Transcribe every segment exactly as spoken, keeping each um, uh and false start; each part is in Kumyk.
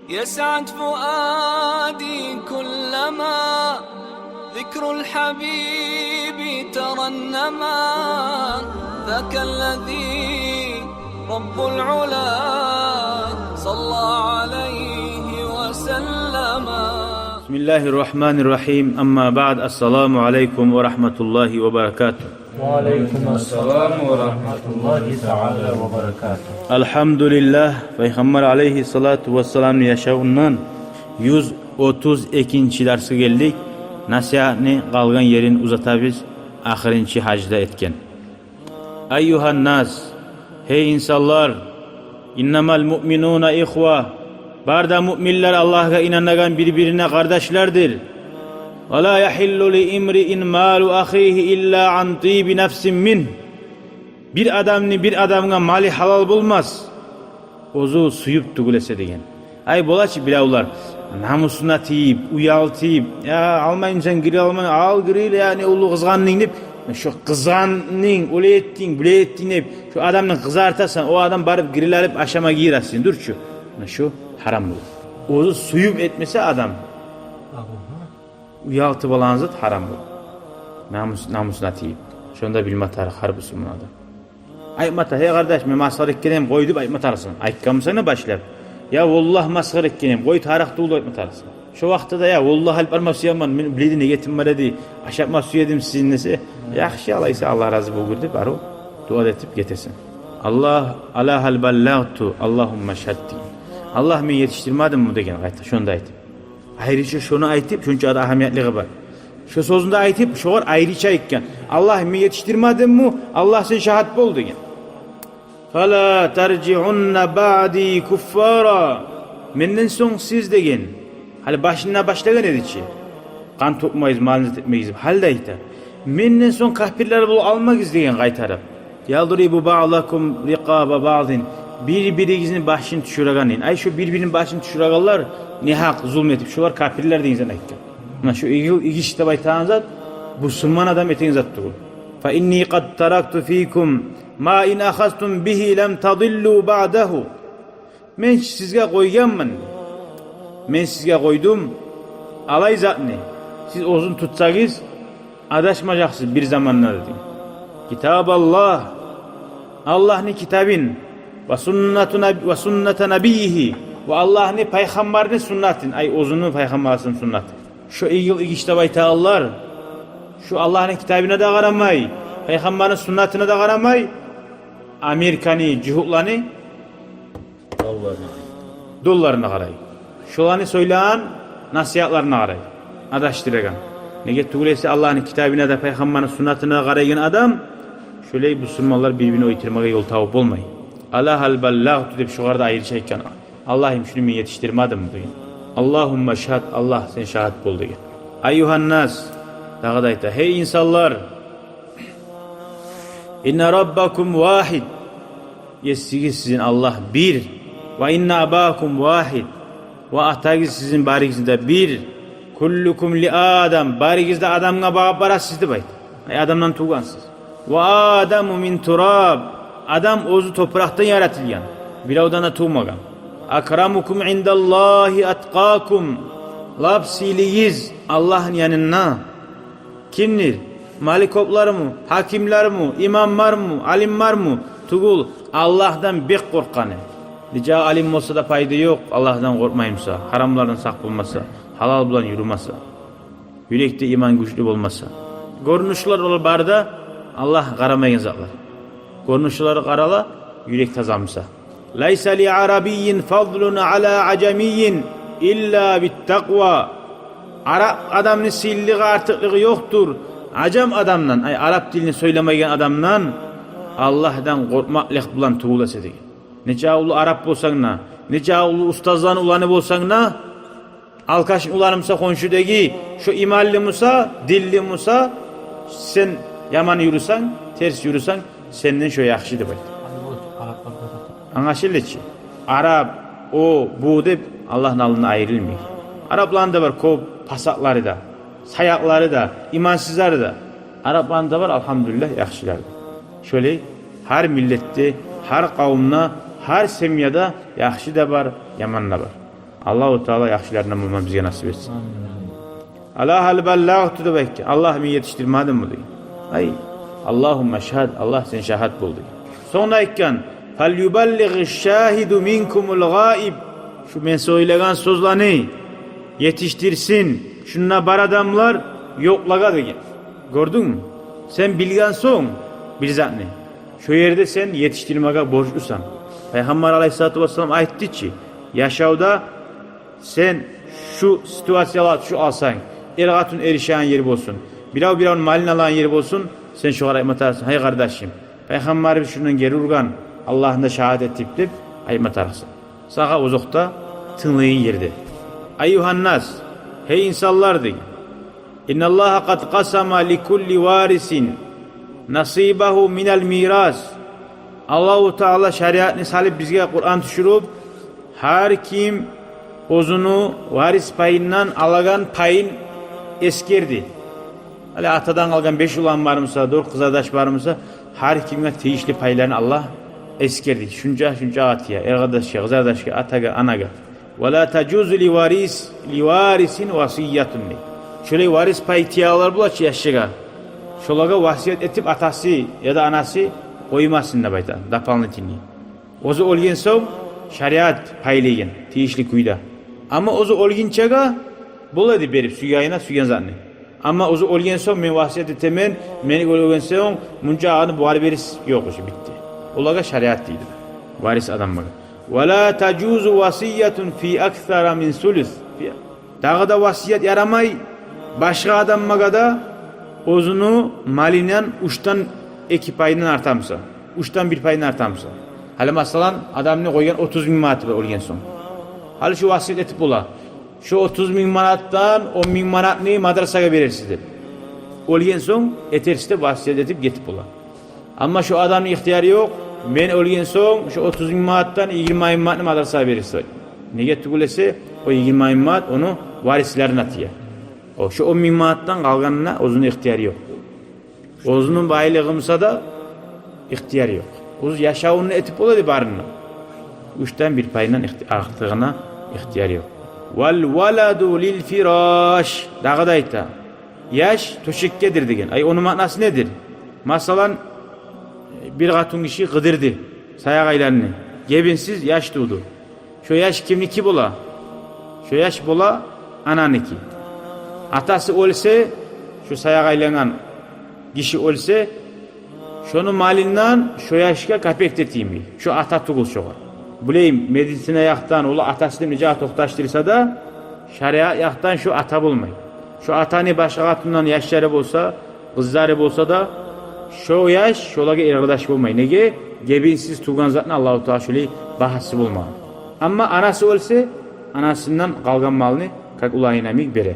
يسعد فؤادي كلما ذكر الحبيب ترنما، ذاك الذي رب العلا صلى عليه وسلم. بسم الله الرحمن الرحيم. أما بعد. السلام عليكم ورحمة الله وبركاته. Ва алейкум ассалам ва рагьматуллагьи таала ва баракатугь. Альгьамдулиллагь, Пайхаммар алейгьиссалату вассаламны яшавундан юз отуз экинчи дарсгъа гелдик. Насигьатны къалгъан ерин узатабыз, ахырынчы гьажда этген. Айюгьаннас, гьей инсанлар, иннамал муъминуна ихва, бары да муъминлер, Аллагьгъа инанагъан, бир-бирине къардашлардыр. Ва ла яхиллу ли имриин малу ахигьи илла ан тиби нафсин мингь. Бир адамны бир адамгъа малы гьалал болмас, оьзю сююп тюгюл эсе деген. Ай, бола чы биревлер намусуна тийип, уялтып, я, алмаймысан, гире алмаймысан, ал, гирил, я, не уллу къызгъандынг деп, шо къызгъандынг, олай этдинг, булай этдинг деп, шо адамны къызартасан, о адам барып гирил алып ашама гиресен, дюр чю. Муна шо гьарам бола. Оьзю сююп этмесе адам, уялтып алагъан зат гьарам бола. Намус, намусуна тийип. Шону да билме тарыкъ гьар бусурман адам. Айтма тарыкъ: «Гьей къардаш, мен масхара этгенмен, къой», — деп айтма тарыкъсан. Айтгъан бусанг да башлап: «Я валлагь, масхара этгенмен, къой, тарыкъ тюгюл», — деп айтма тарыкъсан. Шо вакътиде: «Я валлагь, алып барма сюемен, мен биледим, ниетим бар эди, ашатма сюедим сизин», — десе, «Яхшы, алайса, Аллагь рази болгъур», — деп, арив дуа этип гетесен. Аллагь, «Ала гьал баллагъту, Аллагьумма шгьад» деген. «Аллагь, мен етишдирмедимми?» — деген къайта, шону да айтып. Айрыча шону айтып, шонча да агьамиятлыгъы бар. Шо сёзню де айтып, шогъар айрыча айтгъан: «Аллагь, мен етишдирмедимми? Аллагь, сен шагьат бол», — деген. «Фала таржиунна баъди куффара». Менден сонг сиз деген. Гьали башында башлагъан эди чи. Къан тёкмегиз, малыгъызны этмегиз деп. Гьали де айта. Менден сонг капирлер болуп къалмагъыз деген къайтарып. «Ядрибу баъдакум рикъаба баъдин». Бир-биригизни башын тюшюреген. Ай, шо бир-бирини башын тюшюрегенлер, негьакъ зулму этип, шолар капирлер деген затны айтгъан. Муна шо игил, игиш деп айтагъан зат бусурман адам этеген зат тюгюл. «Фа инни къад таракту фикум ма ин ахазтум бигьи лам тадиллу баъдагьу». Мен сизге къойгъанман. Мен сизге къойдум алай затны. Сиз оьзюн тутсагъыз, адашмажакъсыз бир заманда, деди. «Китабаллагь», Аллагьны китабын, «ва суннату наб-, ва сунната набиййигьи», ва Аллагьны пайхаммарыны суннатын, ай, оьзюню пайхаммарыны суннатын. Шо игил, игиш деп айтагъанлар, шо Аллагьны китабына да къарамай, пайхаммарыны суннатына да къарамай, Американы, жугьутланы долларына къарай. Шоланы сёйлеген насигьатларына къарай. Адашдырагъан. Неге тюгюл эсе, Аллагьны китабына да, пайхаммарны суннатына да къарайгъан адам, шолай бусурманлар бир-бирине оьлтюрмеге ёл табып болмай. «Ала гьал баллагъту» деп шогъар да айрыча айтгъан. «Аллагьым, шуну мен етишдирмедимми?» — деген. «Аллагьумма шгьад», Аллагь, сен шагьат бол деген. Айюгьаннас, дагъы да айта: гьей инсанлар, «Инна раббакум вагьид». Есигиз сизин Аллагь бир. «Ва инна абакум вагьид». Ва атагъыз сизин барыгъызны да бир. «Куллукум ли Адам». Барыгъыз да Адамгъа багъып барасыз деп айта. Ай, Адамдан тувгъансыз. «Ва Адаму мин тураб». Адам оьзю топуракъдан яратылгъан. Биревден де тувмагъан. «Акрамукум индаллагьи аткъакум». Лап сыйлыгъыз Аллагьны янында кимдир? Малы кёплерми, гьакимлерми, имамлармы, алимлерми? Тюгюл, Аллагьдан бек къоркъгъаны. Нече алим болса да пайда ёкъ, Аллагьдан къоркъмай буса, гьарамлардан сакъ болмаса, гьалал булан юрюмесе, юрекде иман гючлю болмаса. Гёрюнюшлер олар бары да Аллагь къарамайгъан затлар. Гёрюнюшлер къарала, юрек таза буса. «Лайса ли арабиййин фадлун ала ажамиййин илла биттакъва». Араб адамны сыйлылыгъы, артыкълыгъы ёкъдур ажам адамдан, ай, араб тилни сёйлемейген адамдан, Аллагьдан къоркъмакълыкъ булан тувуласа деген. Нече уллу араб болсанг да, нече уллу устазланы уланы болсанг да, алкашны уланы буса, хоншудагъы, шо иманлы буса, динли буса, сен яман юрюсенг, терс юрюсенг, сенден шо яхшы деп айта. Англашылды чы? Араб, о, бу деп Аллагьны алдында айрылмай. Арабланы да бар кёп пасатлары да, саякълары да, имансызлары да. Арабланы да бар, альгьамдулиллагь, яхшылары да. Шолай гьар миллетде, гьар къавумда, гьар семьяда яхшы да бар, яман да бар. Аллагьу Таала яхшыларындан болма бизге насип этсин. «Ала гьал баллагъту?» — деп айтгъан. «Аллагь, мен етишдирмедимми?» — деген. «Ай, Аллагьумма шгьад, Аллагь, сен шагьат бол», — деген. Сонг да айтгъан: «Фальюбаллигъи шагьиду минкумул гъаиб». Шу мен сёйлеген сёзлени етишдирсин шунда бар адамлар ёкълагъа, деген. Гёрдюнгмю? Сен билген сонг бир затны, шо ерде сен етишдирмеге борчлусан. Пайхаммар алайгьиссалату вассалам айтды чы, яшавда сен шу ситуациялар тюшюп къалсанг, эр-къатын эришеген ер болсун, бирев биревню малын алагъан ер болсун, сен шогъар айтма тарыкъсан: «Гьей, къардашым, Пайхаммарыбыз шундан гери ургъан, Аллагьны да шагьат этип», — деп айтма тарыкъсан сагъа озокъда тынглайгъан ерде. «Айюгьаннас, гьей инсанлар, — деген, — инналлагьа къад къасама ликулли варисин насибагьу минал мирас». Аллагьу Таала шариатны салып бизге, Къуран тюшюрюп, гьар ким оьзюню варис пайындан алагъан пайын эсгерди. Гьали атадан къалгъан беш улан бар буса, дёрт къызардаш бар буса, гьар кимге тийишли пайларын Аллагь эсгерди. Шунча, шунча атагъа, эр-къардашгъа, къызардашгъа, атагъа, анагъа. «Ва ла тажузу ли варис, ли варисин васиятун», — дей. Шолай варис пай тиягъанлар бола чы яшгъа, шолагъа васият этип атасы яда анасы къоймасын деп айта, дополнительный. Оьзю оьлген сонг шариат пайлайгъан тийишли кюйде. Амма оьзю оьлгинчеге бола эди берип сюегенине сюеген затны. Амма оьзю оьлген сонг: «Мен васият этемен, мен оьлген сонг мунча агъаны бугъар бересиз», — ёкъ, уже битди. Олагъа шариат дейди, варис адамлагъа. «Ва ла тажузу васиятун фи аксара мин сулус». Дагъы да васият ярамай башгъа адамлагъа да, оьзюню малындан уьчден эки пайындан арта буса, уьчден бир пайындан арта буса. Гьали, масала, адамны къойгъан отуз минг манаты бар оьлген сонг. Гьали шо васият этип бола: «Шо отуз минг манатдан он минг манатны мадрасагъа берерсиз», — деп. Оьлген сонг этерсиз деп васият этип гетип бола. Амма шо адамны ихтияры ёкъ: «Мен оьлген сонг шо отуз минг манатдан йигирма минг манатны мадрасагъа берерсиз», — деп. Неге тюгюл эсе, о йигирма минг манат ону варислерине тие. О, шо он минг манатдан къалгъанына оьзюню ихтияры ёкъ. Оьзюню байлыгъы буса да ихтияры ёкъ. Оьзю яшавунда этип бола эди барын да. Уьчден бир пайындан ихти-, артыгъына ихтияры ёкъ. «Вал валаду лил фираш». Дагъы да айта: «Яш тёшекгедир», — деген. Ай, ону маънасы недир? Масала, бир къатын гиши къыдырды саякъайланы, гебинсиз яш тувду. Шо яш кимники бола? Шо яш бола ананики. Атасы оьлсе, шо саякъайлангъан гиши оьлсе, шону малындан шо яшгъа капек де тиймей. Шо ата тюгюл шогъар. Билейим, медицина якъдан олар атасы деп нечакъы токъташдырса да, шариат якъдан шо ата болмай. Шо атаны башгъа къатындан яшлары болса, къызлары болса да, шо яш шолагъа эркъардаш болмай. Неге? Гебинсиз тувгъан затны Аллагьу Таала шолай багьасы болмагъан. Амма анасы оьлсе, анасындан къалгъан малны, как уланына йимик, бере.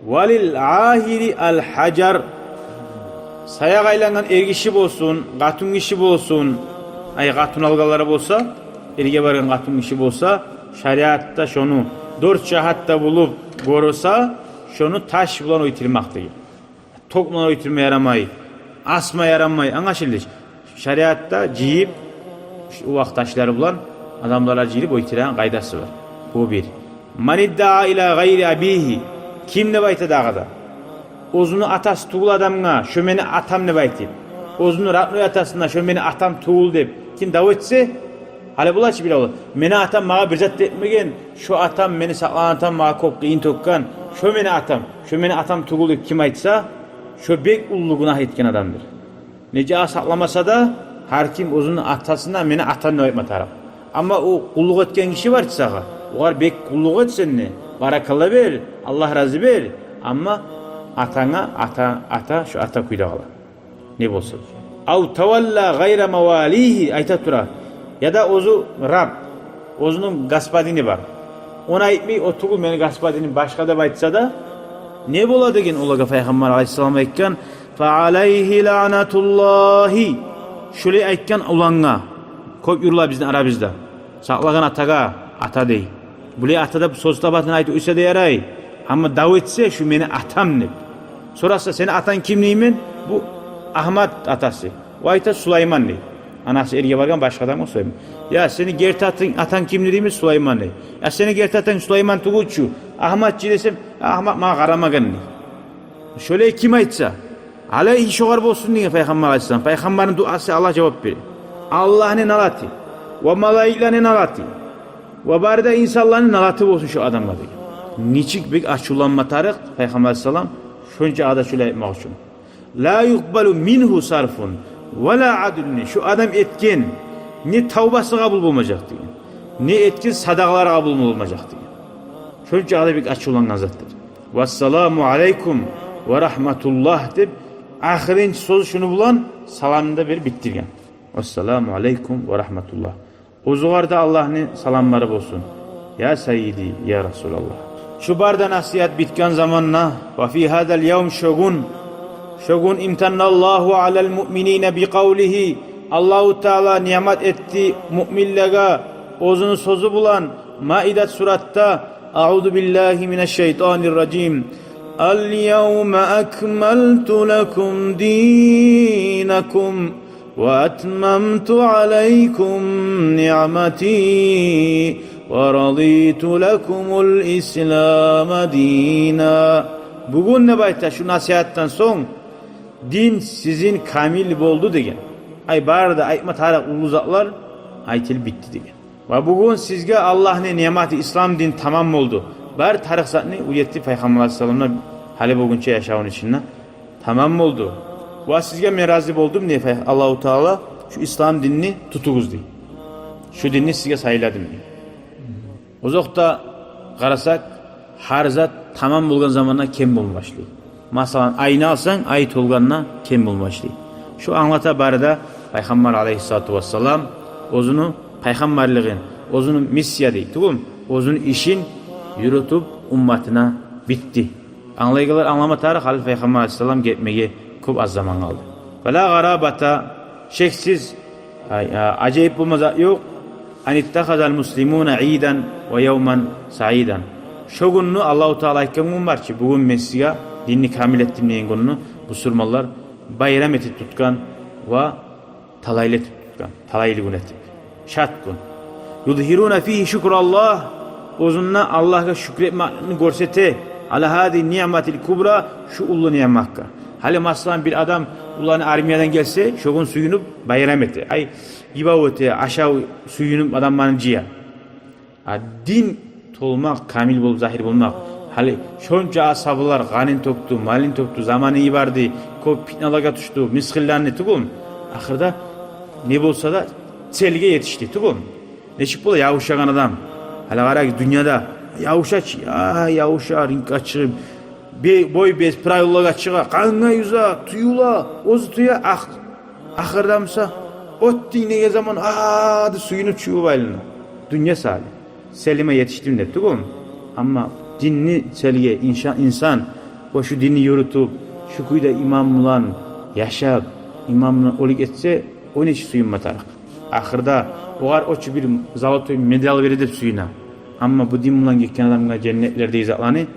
«Валил агьири ал гьажар». Саякъайлангъан эргиши болсун, къатынгиши болсун, ай, къатын алгъанлары болса, эрге баргъан къатынгиши болса, шариатда шону дёрт жагьатда болуп гёрюлсе, шону таш булан оьлтюрмек деген. Ток булан оьлтюрме ярамай, асма ярамай, англашылды. Шариатда жыйып, шу увакъ ташлары булан адамлар жыйылып оьлтюреген къайдасы бар. Бу бир. «Ман иддаа ила гъайри абигьи». Ким деп айта дагъы да? Оьзюню атасы тюгюл адамгъа, шо мени атам деп айтып, оьзюню родной атасына, шо мени атам тюгюл деп ким дав этсе, гьали бола чы бирев: «Мени атам магъа бир зат да этмеген, шо атам, мени сакълагъан атам магъа кёп къыйын тёкген, шо мени атам, шо мени атам тюгюл», — деп ким айтса, шо бек уллу гюнагь этген адамдыр. Нече аз сакъламаса да, гьар ким оьзюню атасына «мени атам» деп айтма тарыкъ. Амма о къуллукъ этген гиши бар чы сагъа, огъар бек къуллукъ этсенг де, баракалла бер, Аллагь рази бер. Амма атанга ата, ата, шо ата кюйде къала. Не болса. «Ав тавалла гъайра мавалигьи», айта тура. Яда оьзю раб, оьзюню господини бар. Ону айтмай, о тюгюл мени господиним, башгъа деп айтса да, не бола деген олагъа? Пайхаммар алайгьиссалам айтгъан: «Фа алайгьи лаънатуллагьи». Шулай айтгъан улангъа. Кёп юрюле бизин арабызда. Сакълагъан атагъа ата дей. Булай ата деп сёз табатын айтып уьйсе де ярай. Амма дав этсе, шо мени атам деп. Сораса, сени атанг ким деймен? Бу Агьмат атасы. О айта, Сулайман дей. Анасы эрге баргъан, башгъа адам о Сулайман. «Я, сени герти атынг, атанг кимди?» — деймиз. «Сулайман», — дей. «Я, сени герти атанг Сулайман тюгюл чю, Агьмат чы», — десем, «Агьмат магъа къарамагъан», — дей. Шолай ким айтса, «алайгьи», шогъар болсун деген Пайхаммар алайгьиссалам. Пайхаммарны дуасы, Аллагь жавап бере. Аллагьны налаты, ва малайикланы налаты, ва бары да инсанланы налаты болсун шо адамгъа деген. Нечик бек ачувланма тарыкъ Пайхаммар алайгьиссалам шонча адам шолай айтмакъ учун. «Ла юкъбалу мингьу сарфун ва ла адлун». Шо адам этген не тавбасы къабул болмажакъ деген, не этген садагъалары къабул болмажакъ деген. Шонча адам бек ачувлангъан затдыр. «Вассаламу алайкум ва рагьматуллагь», — деп, ахырынчы сёз шуну булан саламны да берип битдирген. «Вассаламу алайкум ва рагьматуллагь». Оьзюгъар да Аллагьны саламлары болсун, я Сайиди, я Расулаллагь. Шу бары да насигьат битген заманда, «ва фи гьазал явм», шо гюн, шо гюн, «имтанналлагьу алал муъминина би къавлигьи», Аллагьу Таала ниъмат этди муъминлеге оьзюню сёзю булан, Маидат суратда: «Аузу биллагьи минаш шайтанир ражим. Ал явма акмалту лакум динакум ва атмамту алайкум ниъмати ва радиту лакумул ислама дина». Бугюн, деп айта, шу насигьатдан сонг дин сизин камил болду деген. Ай, бары да айтма тарыкъ уллу затлар айтылып битди деген. Ва бугюн сизге Аллагьны ниъматы, ислам дин тамам болду. Бары тарыкъ затны уьйретди Пайхаммар алайгьиссаламдан гьали бугюнче яшавуну ичинде. Тамам болду. Ва сизге мен рази болдум, дей Аллагьу Таала, шу ислам динни тутугъуз, дей. Шу динни сизге сайладым, дей. Озокъда, къарасакъ, гьар зат тамам болгъан заманда кем болма башлай. Масала, айны алсанг, ай толгъанда кем болма башлай. Шу англата бары да Пайхаммар алайгьиссалату вассалам оьзюню пайхаммарлыгъын, оьзюню миссия дей тюгюлмю, оьзюню ишин юрютюп, умматына битди. Англайгъанлар англама тарыкъ, гьали Пайхаммар алайгьиссалам гетмеге кёп аз заман къалды. Ва ла гъарабата, шексиз, ай, а, ажайып болма зат ёкъ. Ан иттахазал муслимуна идан ва явман саидан. Шо гюнню, Аллагьу Таала айтгъан гюн бар чы, бугюн мен сизге динни камил этдим деген гюнню, бусурманлар байрам этип тутгъан ва талайлы этип тутгъан, талайлы гюн этип, шат гюн. Юзгьируна фигьи шукраллагь, оьзюнде Аллагьгъа шюкюр этмекни гёрсете. Ала гьазигьи ниъматил кубра, шу уллу ниъматгъа. Гьали, масала, бир адам уллу армиядан гелсе, шо гюн сююнюп байрам эте. Ай, йыбав эте, ашав, сююнюп адамланы жыя. А дин толмакъ, камил болуп загьир болмакъ. Гьали шонча асгьабалар къанын тёкдю, малын тёкдю, заманын йиберди, кёп питналагъа тюшдю, мысгъылланды тюгюлмю. Ахырда не болса да цельге етишди тюгюлмю. Нечик бола ябушагъан адам? Гьали къарагъыз, дюньяда ябуша чы, я, ябуша, рингге чыгъып, бе-, бой без правилалагъа чыгъа, къангъа юзе, тююле, оьзю тюе, ах-, ахырда буса, оьтдюнг деген заман, а, деп сююнюп чыгъып айлана. Дюнья саялы. Цельиме етишдим деп тюгюлмю. Амма динни цельге инша-, инсан, о шу динни юрютюп, шу кюйде иман булан яшап, иман булан оьлюп гетсе, о нечик сююнме тарыкъ. Ахырда огъар о чу бир золотой медаль бере деп сююне. Амма бу дин булан гетген адамгъа женнетлердеги затланы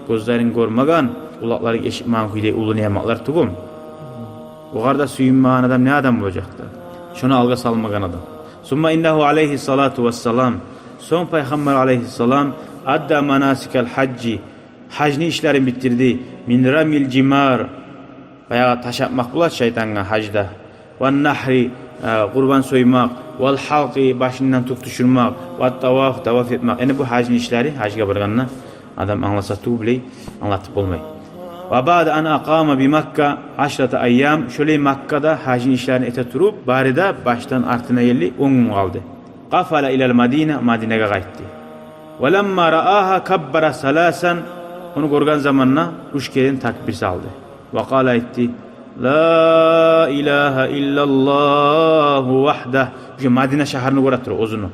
гёзлеринг гёрмеген, къулакъларынг эшитмеген кюйде уллу ниъматлар тюгюлмю. Огъар да сююнмеген адам не адам болажакъ да? Шону алгъа салмагъан адам. Сумма иннагьу алайгьиссалату вассалам, сонг Пайхаммар алайгьиссалам адда манасикал гьажжи, гьажны ишлерин битдирди. Мин рамил жимар, баягъы таш атмакъ бола шайтангъа гьажда. Ван нагьри, э, къурбан соймакъ. Вал гьалкъи, башындан тюк тюшюрмек. Ват таваф, таваф этмек. Яни бу гьажны ишлери, гьажгъа баргъанда адам англаса тюгюл, билей, англатып болмай. Ва баъда ан акъама би Макка ашрата айям, шолай Маккада гьажны ишлерин эте туруп, бары да башдан артына гелди, он гюн къалды. Къафала илал Мадина, Мадинагъа къайтды. Ва ламма раагьа каббара саласан, ону гёрген заманда уьч керен такбир салды. Ва къала, айтды: «Ла илагьа иллаллагьу вагьдагь». Уже Мадина шагьарны гёре тура оьзюню.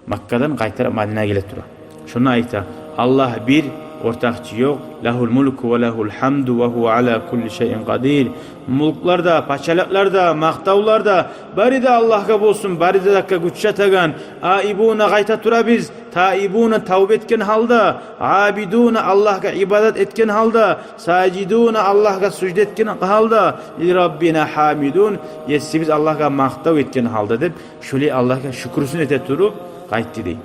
Маккадан къайтарып Мадинагъа геле тура. Шонда айта: «Аллагь бир, Ортакъчы ёкъ. Лагьул мулку ва лагьул гьамду ва гьува аля кулли шайин къадир. Мулклар да, пачалыкълар да, макътавлар да бары да Аллагьгъа болсун, бары да затгъа гюч ятагъан. Аибуна, къайта турабыз, таибуна, тавба этген гьалда, абидуна, Аллагьгъа ибадат этген гьалда, сажидуна, Аллагьгъа сужда этген гьалда, ли раббина гьамидун, есибиз Аллагьгъа макътав этген гьалда деп, шолай Аллагьгъа шюкюрсюн эте туруп къайтды дей.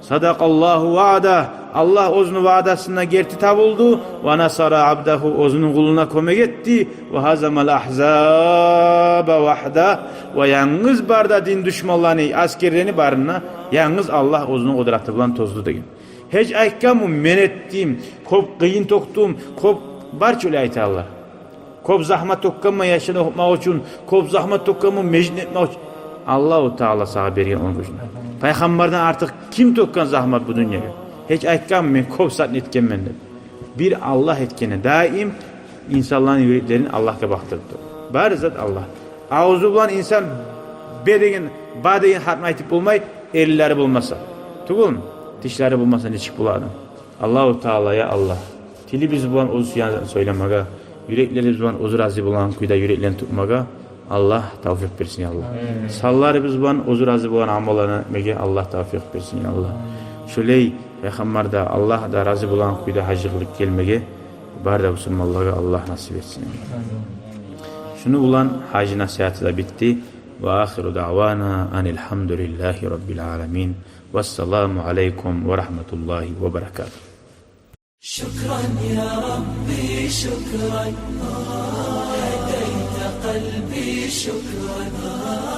Садакъаллагьу ваъда. Аллагь оьзюню ваъдасына герти табулду. Ва насара абдагьу, оьзюню къулуна кёмек этди. Ва гьазамал агьзаба вагьда. Ва янгыз бары да дин душманланы, аскерлени барын да янгыз Аллагь оьзюню къудраты булан тозду деген. Гьеч айтгъанмы, мен этдим, кёп къыйын тёкдюм, кёп, барча олай айталар. Кёп загьмат тёкгенмен яшланы охутмакъ учун, кёп загьмат тёкгенмен межитни этмек учун. Аллагьу Таала сагъа берген ону гючню. Пайхаммардан артыкъ ким тёкген загьмат бу дюньягъа? Гьеч айтгъанмы, мен кёп затны этгенмен деп? Бир Аллагь этгени даим инсанланы юреклерин Аллагьгъа бакъдырып тура. Бары зат Аллагь. Авзу булан инсан бе деген, ба деген гьарпны айтып болмай, эллери болмаса. Тюгюлмю? Тишлери болмаса, нечик бола адам? Аллагьу Таала, я Аллагь, тилибиз булан оьзю сюеген затны сёйлемеге, юреклерибиз булан оьзю рази болагъан кюйде юреклени тутмагъа Аллагь тавфикъ берсин, я Аллагь. Амин. Санларыбыз булан оьзю рази болагъан амалланы этмеге Аллагь тавфикъ берсин, я Аллагь. Шолай Пайхаммар да, Аллагь да рази болагъан кюйде гьажгъа гелмеге бары да бусурманлагъа Аллагь насип этсин, я Аллагь. Амин. Шуну булан гьажны насигьаты да битди. Ва ахиру даъвана анил гьамдулиллагьи раббил аламин. Вассаламу алайкум ва рагьматуллагьи ва баракатугь. شكرا يا ربي، شكرا. هديت قلبي، شكرا.